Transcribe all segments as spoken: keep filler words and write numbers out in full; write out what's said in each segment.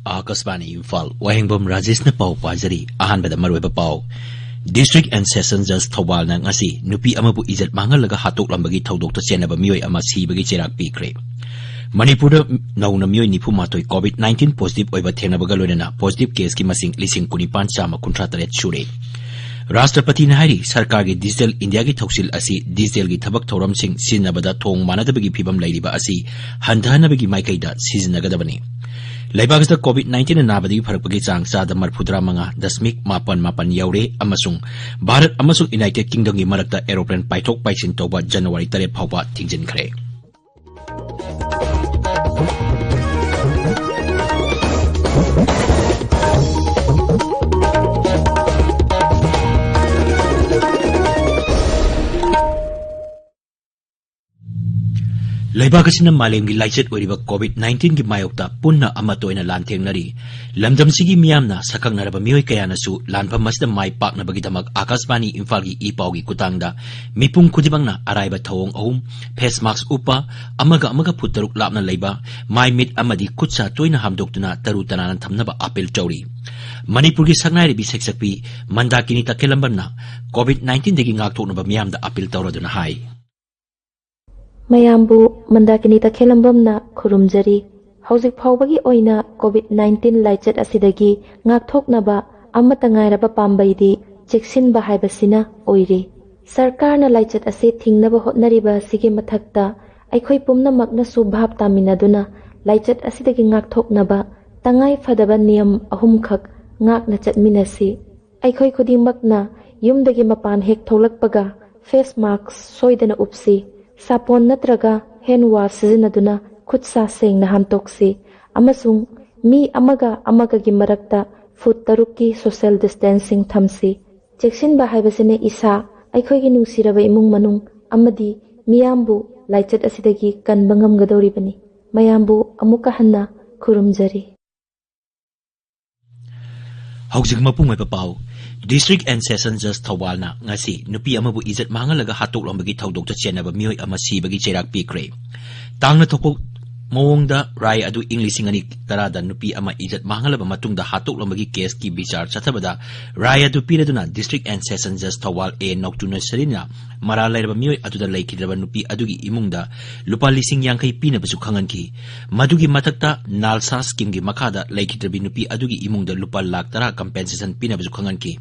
ꯑꯥꯀꯥꯁꯕꯥꯅꯤ ꯏꯝꯐꯥꯜ, ꯋꯥꯍꯦꯡꯕꯝ ꯔꯥꯖꯦꯁꯅ ꯄꯥꯎ ꯄꯥꯖꯔꯤ꯫ ꯑꯍꯥꯟꯕꯗ ꯃꯔꯨꯑꯣꯏꯕ ꯄꯥꯎ꯫ District and Session Judge ꯊꯧꯕꯥꯜꯅ ꯉꯁꯤ ꯅꯨꯄꯤ ꯑꯃꯕꯨ ꯏꯖꯠ ꯃꯥꯡꯍꯜꯂꯒ ꯍꯥꯠꯇꯣꯛꯂꯝꯕꯒꯤ ꯊꯧꯗꯣꯛꯇ ꯆꯦꯟꯅꯕ ꯃꯤꯑꯣꯏ ꯑꯃ ꯁꯤꯕꯒꯤ ꯆꯩꯔꯥꯛ ꯄꯤꯈ꯭ꯔꯦ꯫ ꯃꯅꯤꯄꯨꯔꯗ ꯅꯧꯅ ꯃꯤꯑꯣꯏ ꯅꯤꯐꯨ ꯃꯥꯊꯣꯏ COVID nineteen positive ꯑꯣꯏꯕ ꯊꯦꯡꯅꯕꯒ ꯂꯣꯏꯅꯅ positive caseꯀꯤ ꯃꯁꯤꯡ ꯂꯤꯁꯤꯡ ꯀꯨꯟꯅꯤꯄꯥꯟ ꯆꯥꯝꯃ ꯀꯨꯟꯊ꯭ꯔꯥ ꯇꯔꯦꯠ ꯁꯨꯔꯦ꯫ ꯔꯥꯁꯇ꯭ꯔꯄꯇꯤꯅ ꯍꯥꯏꯔꯤ, ꯁꯔꯀꯥꯔꯒꯤ Digital Indiaꯒꯤ ꯊꯧꯁꯤꯜ ꯑꯁꯤ digitalꯒꯤ ꯊꯕꯛ ꯊꯧꯔꯝꯁꯤꯡ ꯁꯤꯖꯤꯟꯅꯕꯗ ꯊꯣꯡ ꯃꯥꯟꯅꯗꯕꯒꯤ ꯐꯤꯕꯝ ꯂꯩꯔꯤꯕ ꯑꯁꯤ ꯍꯟꯊꯍꯟꯅꯕꯒꯤ ꯃꯥꯏꯀꯩꯗ ꯁꯤꯖꯤꯟꯅꯒꯗꯕꯅꯤ꯫ ꯂꯩꯕꯥꯛ ꯑꯁꯤꯗ COVID nineteen ꯅꯥꯕꯗꯒꯤ ꯐꯔꯛꯄꯒꯤ ꯆꯥꯡ ꯆꯥꯗ ꯃꯔꯤꯐꯨꯇꯔꯥ ꯃꯉꯥ ꯗꯁꯃꯤꯛ ꯃꯥꯄꯟ ꯃꯥꯄꯟ ꯌꯧꯔꯦ ꯑꯃꯁꯨꯡ ꯚꯥꯔꯠ ꯑꯃꯁꯨꯡ United Kingdomꯒꯤ ꯃꯔꯛꯇ aeroplane ꯄꯥꯏꯊꯣꯛ ꯄꯥꯏꯁꯤꯟ ꯇꯧꯕ January ꯇꯔꯦꯠ ꯐꯥꯎꯕ ꯊꯤꯡꯖꯤꯟꯈ꯭ꯔꯦ꯫ ꯂꯩꯕꯥꯛ ꯑꯁꯤꯅ ꯃꯥꯂꯦꯝꯒꯤ ꯂꯥꯏꯆꯠ ꯑꯣꯏꯔꯤꯕ COVID nineteenꯒꯤ ꯃꯥꯌꯣꯛꯇ ꯄꯨꯟꯅ ꯑꯃꯠꯇ ꯑꯣꯏꯅ ꯂꯥꯟꯊꯦꯡꯅꯔꯤ꯫ ꯂꯝꯗꯝꯁꯤꯒꯤ ꯃꯤꯌꯥꯝꯅ ꯁꯛꯈꯪꯅꯔꯕ ꯃꯤꯑꯣꯏ ꯀꯌꯥꯅꯁꯨ ꯂꯥꯟꯐꯝ ꯑꯁꯤꯗ ꯃꯥꯏ ꯄꯥꯛꯅꯕꯒꯤꯗꯃꯛ ꯑꯥꯀꯥꯁꯕꯥꯅꯤ ꯏꯝꯐꯥꯜꯒꯤ ꯏ ꯄꯥꯎꯒꯤ ꯈꯨꯠꯊꯥꯡꯗ ꯃꯤꯄꯨꯝ ꯈꯨꯗꯤꯡꯃꯛꯅ ꯑꯔꯥꯏꯕ ꯊꯧꯑꯣꯡ ꯑꯍꯨꯝ, face mask ꯎꯞꯄ, ꯑꯃꯒ ꯑꯃꯒ ꯐꯨꯠ ꯇꯔꯨꯛ ꯂꯥꯞꯅ ꯂꯩꯕ, ꯃꯥꯏ ꯃꯤꯠ ꯑꯃꯗꯤ ꯈꯨꯠ ꯁꯥ ꯇꯣꯏꯅ ꯍꯥꯝꯗꯣꯛꯇꯨꯅ ꯇꯔꯨ ꯇꯅꯥꯟꯅ ꯊꯝꯅꯕ ꯑꯥꯄꯤꯜ ꯇꯧꯔꯤ꯫ ꯃꯅꯤꯄꯨꯔꯒꯤ ꯁꯛꯅꯥꯏꯔꯕꯤ ꯁꯩꯁꯛꯄꯤ ꯃꯟꯗꯥꯀꯤꯅꯤ ꯇꯈꯦꯜꯂꯝꯕꯝꯅ COVID nineteenꯗꯒꯤ ꯉꯥꯛꯊꯣꯛꯅꯕ ꯃꯤꯌꯥꯝꯗ ꯑꯥꯄꯤꯜ ꯇꯧꯔꯗꯨꯅ ꯍꯥꯏ꯫ ꯃꯌꯥꯝꯕꯨ ꯃꯟꯗꯥꯀꯤꯅꯤ ꯇꯈꯦꯜꯂꯝꯕꯝꯅ ꯈꯨꯔꯨꯝꯖꯔꯤ꯫ ꯍꯧꯖꯤꯛ ꯐꯥꯎꯕꯒꯤ ꯑꯣꯏꯅ COVID nineteen ꯂꯥꯏꯆꯠ ꯑꯁꯤꯗꯒꯤ ꯉꯥꯛꯊꯣꯛꯅꯕ ꯑꯃꯠꯇ ꯉꯥꯏꯔꯕ ꯄꯥꯝꯕꯩꯗꯤ ꯆꯦꯛꯁꯤꯟꯕ ꯍꯥꯏꯕꯁꯤꯅ ꯑꯣꯏꯔꯤ꯫ ꯁꯔꯀꯥꯔꯅ ꯂꯥꯏꯆꯠ ꯑꯁꯤ ꯊꯤꯡꯅꯕ ꯍꯣꯠꯅꯔꯤꯕ ꯑꯁꯤꯒꯤ ꯃꯊꯛꯇ ꯑꯩꯈꯣꯏ ꯄꯨꯝꯅꯃꯛꯅꯁꯨ ꯚꯥꯞ ꯇꯥꯃꯤꯟꯅꯗꯨꯅ ꯂꯥꯏꯆꯠ ꯑꯁꯤꯗꯒꯤ ꯉꯥꯛꯊꯣꯛꯅꯕ ꯇꯉꯥꯏ ꯐꯗꯕ ꯅꯤꯌꯝ ꯑꯍꯨꯝꯈꯛ ꯉꯥꯛꯅ ꯆꯠꯃꯤꯟꯅꯁꯤ꯫ ꯑꯩꯈꯣꯏ ꯈꯨꯗꯤꯡꯃꯛꯅ ꯌꯨꯝꯗꯒꯤ ꯃꯄꯥꯟ ꯍꯦꯛ ꯊꯣꯛꯂꯛꯄꯒ face mask ꯁꯣꯏꯗꯅ ꯎꯞꯁꯤ꯫ ꯁꯥꯄꯣꯟ ꯅꯠꯇ꯭ꯔꯒ hand wash ꯁꯤꯖꯤꯟꯅꯗꯨꯅ ꯈꯨꯠ ꯁꯥ ꯁꯦꯡꯅ ꯍꯥꯝꯇꯣꯛꯁꯤ ꯑꯃꯁꯨꯡ ꯃꯤ ꯑꯃꯒ ꯑꯃꯒꯒꯤ ꯃꯔꯛꯇ ꯐꯨꯠ ꯇꯔꯨꯛꯀꯤ social distancing ꯊꯝꯁꯤ꯫ ꯆꯦꯛꯁꯤꯟꯕ ꯍꯥꯏꯕꯁꯤꯅ ꯏꯁꯥ, ꯑꯩꯈꯣꯏꯒꯤ ꯅꯨꯡꯁꯤꯔꯕ ꯏꯃꯨꯡ ꯃꯅꯨꯡ ꯑꯃꯗꯤ ꯃꯤꯌꯥꯝꯕꯨ ꯂꯥꯏꯆꯠ ꯑꯁꯤꯗꯒꯤ ꯀꯟꯕ ꯉꯝꯒꯗꯧꯔꯤꯕꯅꯤ꯫ ꯃꯌꯥꯝꯕꯨ ꯑꯃꯨꯛꯀ ꯍꯟꯅ ꯈꯨꯔꯨꯝꯖꯔꯤ꯫ ꯍꯧꯖꯤꯛ ꯃꯄꯨꯡ ꯑꯣꯏꯕ ꯄꯥꯎ꯫ District and Session Judge ꯊꯧꯕꯥꯜꯅ ꯉꯁꯤ ꯅꯨꯄꯤ ꯑꯃꯕꯨ ꯏꯖꯠ ꯃꯥꯡꯍꯜꯂꯒ ꯍꯥꯠꯇꯣꯛꯂꯝꯕꯒꯤ ꯊꯧꯗꯣꯛꯇ ꯆꯦꯟꯅꯕ ꯃꯤꯑꯣꯏ ꯑꯃ ꯁꯤꯕꯒꯤ ꯆꯩꯔꯥꯛ ꯄꯤꯈ꯭ꯔꯦ꯫ ꯇꯥꯡꯅ ꯊꯣꯛꯄ ꯃꯑꯣꯡꯗ ꯔꯥꯏ ꯑꯗꯨ ꯏꯪ ꯂꯤꯁꯤꯡ ꯑꯅꯤ ꯇꯔꯥꯗ ꯅꯨꯄꯤ ꯑꯃ ꯏꯖꯠ ꯃꯥꯡꯍꯜꯂꯕ ꯃꯇꯨꯡꯗ ꯍꯥꯠꯇꯣꯛꯂꯝꯕꯒꯤ ꯀꯦꯁꯀꯤ ꯕꯤꯆꯥꯔ ꯆꯠꯊꯕꯗ ꯔꯥꯏ ꯑꯗꯨ ꯄꯤꯔꯗꯨꯅ District and Session Judge Thoubal ꯑꯦ ꯅꯧꯇꯨꯅ ꯁꯔꯤꯟꯅ ꯃꯔꯥꯜ ꯂꯩꯔꯕ ꯃꯤꯑꯣꯏ ꯑꯗꯨꯗ ꯂꯩꯈꯤꯗ꯭ꯔꯕ ꯅꯨꯄꯤ ꯑꯗꯨꯒꯤ ꯏꯃꯨꯡꯗ ꯂꯨꯄꯥ ꯂꯤꯁꯤꯡ ꯌꯥꯡꯈꯩ ꯄꯤꯅꯕꯁꯨ ꯈꯪꯍꯟꯈꯤ꯫ ꯃꯗꯨꯒꯤ ꯃꯊꯛꯇ ꯅꯥꯜꯁꯥ ꯁ꯭ꯀꯤꯝꯒꯤ ꯃꯈꯥꯗ ꯂꯩꯈꯤꯗ꯭ꯔꯕꯤ ꯅꯨꯄꯤ ꯑꯗꯨꯒꯤ ꯏꯃꯨꯡꯗ ꯂꯨꯄꯥ ꯂꯥꯈ ꯇꯔꯥ ꯀꯝꯄꯦꯟꯁꯦꯁꯟ ꯄꯤꯅꯕꯁꯨ ꯈꯪꯍꯟꯈꯤ꯫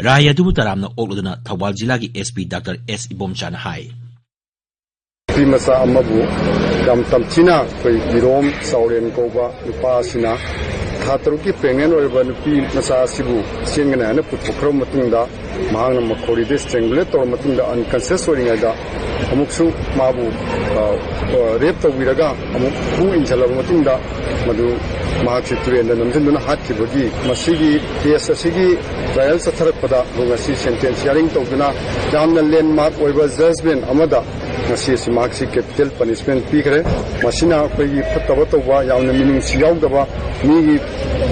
ꯔꯥꯏ ꯑꯗꯨꯕꯨ ꯇꯔꯥꯝꯅ ꯑꯣꯛꯂꯗꯨꯅ ꯊꯧꯕꯥꯜ ꯖꯤꯂꯥꯒꯤ ꯑꯦꯁ ꯄꯤ ꯗꯥꯛꯇꯔ ꯑꯦꯁ ꯏꯕꯣꯝꯆꯥꯅ ꯍꯥꯏ꯫ ꯅꯨꯄꯤ ꯃꯆꯥ ꯑꯃꯕꯨ ꯌꯥꯝ ꯇꯝꯊꯤꯅ ꯑꯩꯈꯣꯏ ꯏꯔꯣꯝ ꯆꯥꯎꯔꯦꯟ ꯀꯧꯕ ꯅꯨꯄꯥ ꯑꯁꯤꯅ ꯊꯥ ꯇꯔꯨꯛꯀꯤ ꯄ꯭ꯔꯦꯒꯅꯦꯟ ꯑꯣꯏꯔꯕ ꯅꯨꯄꯤ ꯃꯆꯥ ꯑꯁꯤꯕꯨ ꯆꯦꯟꯒꯅꯤ ꯍꯥꯏꯅ ꯄꯨꯊꯣꯛꯈ꯭ꯔꯕ ꯃꯇꯨꯡꯗ ꯃꯍꯥꯛꯅ ꯃꯈꯣꯔꯤꯗ ꯏꯁꯇ꯭ꯔꯦꯡꯒꯨꯂꯦꯠ ꯇꯧꯔꯕ ꯃꯇꯨꯡꯗ ꯑꯟꯀꯟꯁꯤꯌꯁ ꯑꯣꯏꯔꯤꯉꯩꯗ ꯑꯃꯨꯛꯁꯨ ꯃꯥꯕꯨ, ꯑ, ꯑ, ꯔꯦꯞ ꯇꯧꯕꯤꯔꯒ ꯑꯃꯨꯛ ꯈꯨ ꯏꯟꯁꯤꯜꯂꯕ ꯃꯇꯨꯡꯗ ꯃꯗꯨ ꯃꯍꯥꯛꯁꯤ ꯇꯨꯔꯦꯟꯗ ꯅꯝꯁꯤꯟꯗꯨꯅ ꯍꯥꯠꯈꯤꯕꯒꯤ ꯃꯁꯤꯒꯤ ꯀꯦꯁ ꯑꯁꯤꯒꯤ ꯇ꯭ꯔꯥꯏꯌꯦꯜ ꯆꯠꯊꯔꯛꯄꯗ ꯉꯁꯤ ꯁꯦꯟꯇꯦꯟꯁ ꯍꯤꯌꯥꯔꯤꯡ ꯇꯧꯗꯨꯅ ꯌꯥꯝꯅ ꯂꯦꯟꯃꯥꯔꯛ ꯑꯣꯏꯕ ꯖꯖꯃꯦꯟ ꯑꯃꯗ ꯉꯁꯤ ꯑꯁꯤ ꯃꯍꯥꯛꯁꯤ ꯀꯦꯄꯤꯇꯦꯜ ꯄꯅꯤꯁꯃꯦꯟ ꯄꯤꯈ꯭ꯔꯦ꯫ ꯃꯁꯤꯅ ꯑꯩꯈꯣꯏꯒꯤ ꯐꯠꯇꯕ ꯇꯧꯕ, ꯌꯥꯝꯅ ꯃꯤꯅꯨꯡꯁꯤ ꯌꯥꯎꯗꯕ, ꯃꯤꯒꯤ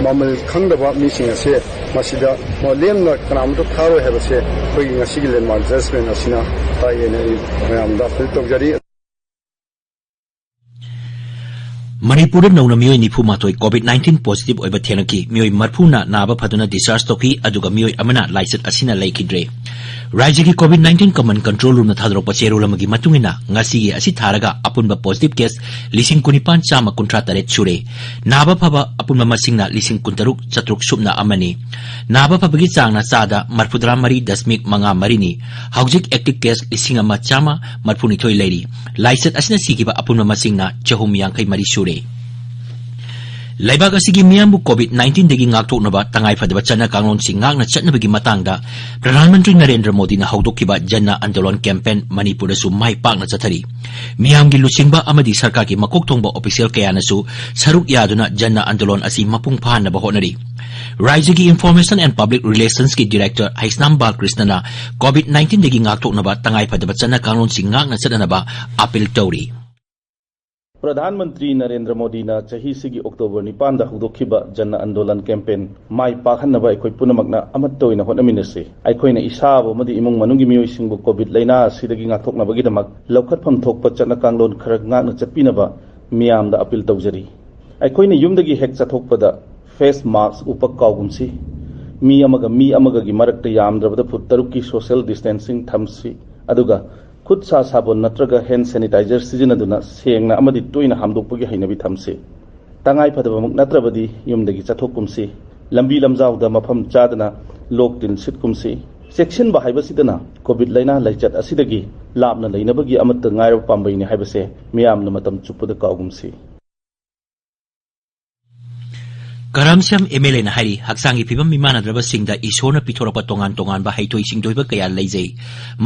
ꯃꯃꯜ ꯈꯪꯗꯕ ꯃꯤꯁꯤꯡ ꯑꯁꯦ ꯃꯁꯤꯗ ꯂꯦꯝꯅ ꯀꯅꯥꯃꯠꯇ ꯊꯥꯔꯣꯏ ꯍꯥꯏꯕꯁꯦ ꯑꯩꯈꯣꯏꯒꯤ ꯉꯁꯤꯒꯤ ꯂꯦꯟꯃꯥꯔꯛ ꯖꯖꯃꯦꯟ ꯑꯁꯤꯅ ꯇꯥꯛꯑꯦꯅ ꯑꯩ ꯃꯌꯥꯝꯗ ꯑꯄꯤꯜ ꯇꯧꯖꯔꯤ꯫ ꯃꯅꯤꯄꯨꯔꯗ ꯅꯧꯅ ꯃꯤꯑꯣꯏ ꯅꯤꯐꯨ ꯃꯥꯊꯣꯏ COVID nineteen positive ꯑꯣꯏꯕ ꯊꯦꯡꯅꯈꯤ꯫ ꯃꯤꯑꯣꯏ ꯃꯔꯐꯨꯅ ꯅꯥꯕ ꯐꯗꯨꯅ discharge ꯇꯧꯈꯤ, ꯑꯗꯨꯒ ꯃꯤꯑꯣꯏ ꯑꯃꯅ ꯂꯥꯏꯆꯠ ꯑꯁꯤꯅ ꯂꯩꯈꯤꯗ꯭ꯔꯦ꯫ ꯔꯥꯖ꯭ꯌꯒꯤ COVID nineteen command control roomꯅ ꯊꯥꯗꯣꯔꯛꯄ ꯆꯦꯔꯣꯜ ꯑꯃꯒꯤ ꯃꯇꯨꯡ ꯏꯟꯅ, ꯉꯁꯤꯒꯤ ꯑꯁꯤ ꯊꯥꯔꯒ ꯑꯄꯨꯟꯕ positive case ꯂꯤꯁꯤꯡ ꯀꯨꯟꯅꯤꯄꯥꯟ ꯆꯥꯝꯃ ꯀꯨꯟꯊ꯭ꯔꯥ ꯇꯔꯦꯠ ꯁꯨꯔꯦ꯫ ꯅꯥꯕ ꯐꯕ ꯑꯄꯨꯟꯕ ꯃꯁꯤꯡꯅ ꯂꯤꯁꯤꯡ ꯀꯨꯟꯇꯔꯨꯛ ꯆꯥꯇ꯭ꯔꯨꯛ ꯁꯨꯞꯅ ꯑꯃꯅꯤ꯫ ꯅꯥꯕ ꯐꯕꯒꯤ ꯆꯥꯡꯅ ꯆꯥꯗ ꯃꯔꯐꯨꯇꯔꯥ ꯃꯔꯤ ꯗꯁꯃꯤꯛ ꯃꯉꯥ ꯃꯔꯤꯅꯤ꯫ ꯍꯧꯖꯤꯛ active case ꯂꯤꯁꯤꯡ ꯑꯃ ꯆꯥꯝꯃ ꯃꯔꯐꯨꯅꯤꯊꯣꯏ ꯂꯩꯔꯤ꯫ ꯂꯥꯏꯆꯠ ꯑꯁꯤꯅ ꯁꯤꯈꯤꯕ ꯑꯄꯨꯟꯕ ꯃꯁꯤꯡꯅ ꯆꯍꯨꯝ ꯌꯥꯡꯈꯩ ꯃꯔꯤ ꯁꯨꯔꯦ꯫ ꯂꯩꯕꯥꯛ ꯑꯁꯤꯒꯤ ꯃꯤꯌꯥꯝꯕꯨ COVID nineteenꯗꯒꯤ ꯉꯥꯛꯊꯣꯛꯅꯕ ꯇꯉꯥꯏꯐꯗꯕ ꯆꯠꯅ ꯀꯥꯡꯂꯣꯟꯁꯤꯡ ꯉꯥꯛꯅ ꯆꯠꯅꯕꯒꯤ ꯃꯇꯥꯡꯗ ꯄ꯭ꯔꯙꯥꯟ ꯃꯟꯇ꯭ꯔꯤ ꯅꯔꯦꯟꯗ꯭ꯔ ꯃꯣꯗꯤꯅ ꯍꯧꯗꯣꯛꯈꯤꯕ ꯖꯟ ꯑꯟꯗꯣꯂꯟ campaign ꯃꯅꯤꯄꯨꯔꯗꯁꯨ ꯃꯥꯏ ꯄꯥꯛꯅ ꯆꯠꯊꯔꯤ꯫ ꯃꯤꯌꯥꯝꯒꯤ ꯂꯨꯆꯤꯡꯕ ꯑꯃꯗꯤ ꯁꯔꯀꯥꯔꯒꯤ ꯃꯀꯣꯛ ꯊꯣꯡꯕ official ꯀꯌꯥꯅꯁꯨ ꯁꯔꯨꯛ ꯌꯥꯗꯨꯅ ꯖꯟ ꯑꯟꯗꯣꯂꯟ ꯑꯁꯤ ꯃꯄꯨꯡ ꯐꯥꯍꯟꯅꯕ ꯍꯣꯠꯅꯔꯤ꯫ ꯔꯥꯖ꯭ꯌꯒꯤ Information and Public Relationsꯀꯤ director Heisnam ꯕꯥꯜꯀ꯭ꯔꯤꯁꯅꯅ COVID nineteenꯗꯒꯤ ꯉꯥꯛꯊꯣꯛꯅꯕ ꯇꯉꯥꯏꯐꯗꯕ ꯆꯠꯅ ꯀꯥꯡꯂꯣꯟꯁꯤꯡ ꯉꯥꯛꯅ ꯆꯠꯅꯅꯕ ꯑꯥꯄꯤꯜ ꯇꯧꯔꯤ꯫ ꯄ꯭ꯔꯙꯥꯟ ꯃꯟꯇ꯭ꯔꯤ ꯅꯔꯦꯟꯗ꯭ꯔ ꯃꯣꯗꯤꯅ ꯆꯍꯤꯁꯤꯒꯤ ꯑꯣꯛꯇꯣꯕꯔ ꯅꯤꯄꯥꯟꯗ ꯍꯧꯗꯣꯛꯈꯤꯕ ꯖꯟ ꯑꯟꯗꯣꯂꯟ ꯀꯦꯝꯄꯦꯟ ꯃꯥꯏ ꯄꯥꯛꯍꯟꯅꯕ ꯑꯩꯈꯣꯏ ꯄꯨꯝꯅꯃꯛꯅ ꯑꯃꯠꯇ ꯑꯣꯏꯅ ꯍꯣꯠꯅꯃꯤꯟꯅꯁꯤ꯫ ꯑꯩꯈꯣꯏꯅ ꯏꯁꯥꯕꯨ ꯑꯃꯗꯤ ꯏꯃꯨꯡ ꯃꯅꯨꯡꯒꯤ ꯃꯤꯑꯣꯏꯁꯤꯡꯕꯨ ꯀꯣꯚꯤꯗ ꯂꯥꯏꯅꯥ ꯑꯁꯤꯗꯒꯤ ꯉꯥꯛꯊꯣꯛꯅꯕꯒꯤꯗꯃꯛ ꯂꯧꯈꯠꯐꯝ ꯊꯣꯛꯄ ꯆꯠꯅ ꯀꯥꯡꯂꯣꯟ ꯈꯔ ꯉꯥꯛꯅ ꯆꯠꯄꯤꯅꯕ ꯃꯤꯌꯥꯝꯗ ꯑꯄꯤꯜ ꯇꯧꯖꯔꯤ꯫ ꯑꯩꯈꯣꯏꯅ ꯌꯨꯝꯗꯒꯤ ꯍꯦꯛ ꯆꯠꯊꯣꯛꯄꯗ ꯐꯦꯁ ꯃꯥꯁ꯭ꯛ ꯎꯞꯄ ꯀꯥꯎꯒꯨꯝꯁꯤ꯫ ꯃꯤ ꯑꯃꯒ ꯃꯤ ꯑꯃꯒꯒꯤ ꯃꯔꯛꯇ ꯌꯥꯝꯗ꯭ꯔꯕꯗ ꯐꯨꯠ ꯇꯔꯨꯛꯀꯤ ꯁꯣꯁꯤꯌꯦꯜ ꯗꯤꯁꯇꯦꯟꯁꯤꯡ ꯊꯝꯁꯤ꯫ ꯑꯗꯨꯒ ꯈꯨꯠ ꯁꯥ ꯁꯥꯄꯣꯟ ꯅꯠꯇ꯭ꯔꯒ ꯍꯦꯟ ꯁꯦꯅꯤꯇꯥꯏꯖꯔ ꯁꯤꯖꯤꯟꯅꯗꯨꯅ ꯁꯦꯡꯅ ꯑꯃꯗꯤ ꯇꯣꯏꯅ ꯍꯥꯝꯗꯣꯛꯄꯒꯤ ꯍꯩꯅꯕꯤ ꯊꯝꯁꯤ꯫ ꯇꯉꯥꯏ ꯐꯗꯕꯃꯛ ꯅꯠꯇ꯭ꯔꯕꯗꯤ ꯌꯨꯝꯗꯒꯤ ꯆꯠꯊꯣꯛꯀꯨꯝꯁꯤ꯫ ꯂꯝꯕꯤ ꯂꯝꯖꯥꯎꯗ ꯃꯐꯝ ꯆꯥꯗꯅ ꯂꯣꯛ ꯇꯤꯟ ꯁꯤꯠꯀꯨꯝꯁꯤ꯫ ꯆꯦꯛꯁꯤꯟꯕ ꯍꯥꯏꯕꯁꯤꯗꯅ ꯀꯣꯚꯤꯗ ꯂꯥꯏꯅꯥ ꯂꯥꯏꯆꯠ ꯑꯁꯤꯗꯒꯤ ꯂꯥꯞꯅ ꯂꯩꯅꯕꯒꯤ ꯑꯃꯠꯇ ꯉꯥꯏꯔꯕ ꯄꯥꯝꯕꯩꯅꯤ ꯍꯥꯏꯕꯁꯦ ꯃꯤꯌꯥꯝꯅ ꯃꯇꯝ ꯆꯨꯞꯄꯗ ꯀꯥꯎꯒꯨꯝꯁꯤ꯫ ꯀꯔꯝꯁ꯭ꯌꯥꯝ ꯑꯦꯝ ꯑꯦꯜ ꯑꯦꯅ ꯍꯥꯏꯔꯤ, ꯍꯛꯆꯥꯡꯒꯤ ꯐꯤꯕꯝ ꯃꯤꯃꯥꯟꯅꯗ꯭ꯔꯕꯁꯤꯡꯗ ꯏꯁꯣꯔꯅ ꯄꯤꯊꯣꯔꯛꯄ ꯇꯣꯉꯥꯟ ꯇꯣꯉꯥꯟꯕ ꯍꯩꯊꯣꯏ ꯁꯤꯡꯊꯣꯏꯕ ꯀꯌꯥ ꯂꯩꯖꯩ꯫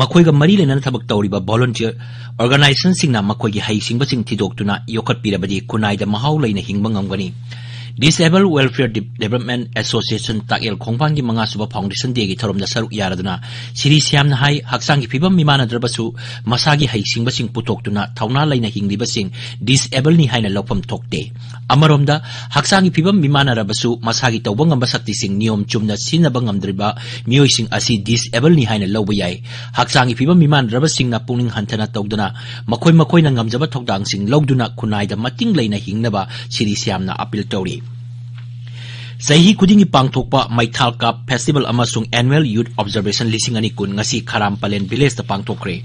ꯃꯈꯣꯏꯒ ꯃꯔꯤ ꯂꯩꯅꯅ ꯊꯕꯛ ꯇꯧꯔꯤꯕ ꯚꯣꯂꯨꯟꯇꯤꯌꯔ ꯑꯣꯔꯒꯅꯥꯏꯖꯦꯁꯟꯁꯤꯡꯅ ꯃꯈꯣꯏꯒꯤ ꯍꯩꯁꯤꯡꯕꯁꯤꯡ ꯊꯤꯗꯣꯛꯇꯨꯅ ꯌꯣꯛꯈꯠꯄꯤꯔꯕꯗꯤ ꯈꯨꯟꯅꯥꯏꯗ ꯃꯍꯥꯎ ꯂꯩꯅ ꯍꯤꯡꯕ ꯉꯝꯒꯅꯤ꯫ Disabled Welfare Development Association Takyel ꯈꯣꯡꯕꯥꯟꯒꯤ ꯃꯉꯥꯁꯨꯕ ꯐꯥꯎꯟꯗꯦꯁꯟ ꯗꯦꯒꯤ ꯊꯧꯔꯝꯗ ꯁꯔꯨꯛ ꯌꯥꯔꯗꯨꯅ ꯁꯤꯔꯤ ꯁ꯭ꯌꯥꯝꯅ ꯍꯥꯏ, ꯍꯛꯆꯥꯡꯒꯤ ꯐꯤꯕꯝ ꯃꯤꯃꯥꯟꯅꯗ꯭ꯔꯕꯁꯨ ꯃꯁꯥꯒꯤ ꯍꯩꯁꯤꯡꯕꯁꯤꯡ ꯄꯨꯊꯣꯛꯇꯨꯅ ꯊꯧꯅꯥ ꯂꯩꯅ ꯍꯤꯡꯂꯤꯕꯁꯤꯡ ꯗꯤꯁꯑꯦꯕꯜꯅꯤ ꯍꯥꯏꯅ ꯂꯧꯐꯝ ꯊꯣꯛꯇꯦ꯫ ꯑꯃꯔꯣꯝꯗ, ꯍꯛꯆꯥꯡꯒꯤ ꯐꯤꯕꯝ ꯃꯤꯃꯥꯟꯅꯔꯕꯁꯨ ꯃꯁꯥꯒꯤ ꯇꯧꯕ ꯉꯝꯕ ꯁꯛꯇꯤꯁꯤꯡ ꯅꯤꯌꯣꯝ ꯆꯨꯝꯅ ꯁꯤꯖꯤꯟꯅꯕ ꯉꯝꯗ꯭ꯔꯤꯕ ꯃꯤꯑꯣꯏꯁꯤꯡ ꯑꯁꯤ ꯗꯤꯁꯑꯦꯕꯜꯅꯤ ꯍꯥꯏꯅ ꯂꯧꯕ ꯌꯥꯏ꯫ ꯍꯛꯆꯥꯡꯒꯤ ꯐꯤꯕꯝ ꯃꯤꯃꯥꯟꯅꯗ꯭ꯔꯕꯁꯤꯡꯅ ꯄꯨꯛꯅꯤꯡ ꯍꯟꯊꯅ ꯇꯧꯗꯨꯅ ꯃꯈꯣꯏ ꯃꯈꯣꯏꯅ ꯉꯝꯖꯕ ꯊꯧꯗꯥꯡꯁꯤꯡ ꯂꯧꯗꯨꯅ ꯈꯨꯟꯅꯥꯏꯗ ꯃꯇꯤꯡ ꯂꯩꯅ ꯍꯤꯡꯅꯕ ꯁꯤꯔꯤ ꯁ꯭ꯌꯥꯝꯅ ꯑꯄꯤꯜ ꯇꯧꯔꯤ꯫ ꯆꯍꯤ ꯈꯨꯗꯤꯡꯒꯤ ꯄꯥꯡꯊꯣꯛꯄ ꯃꯩꯊꯥꯜ ꯀꯥꯞ ꯐꯦꯁꯇꯤꯚꯦꯜ ꯑꯃꯁꯨꯡ Annual Youth Observation ꯂꯤꯁꯤꯡ ꯑꯅꯤ ꯀꯨꯟ ꯉꯁꯤ ꯈꯔꯥꯝ ꯄꯂꯦꯟ ꯚꯤꯂꯦꯖꯇ ꯄꯥꯡꯊꯣꯛꯈ꯭ꯔꯦ꯫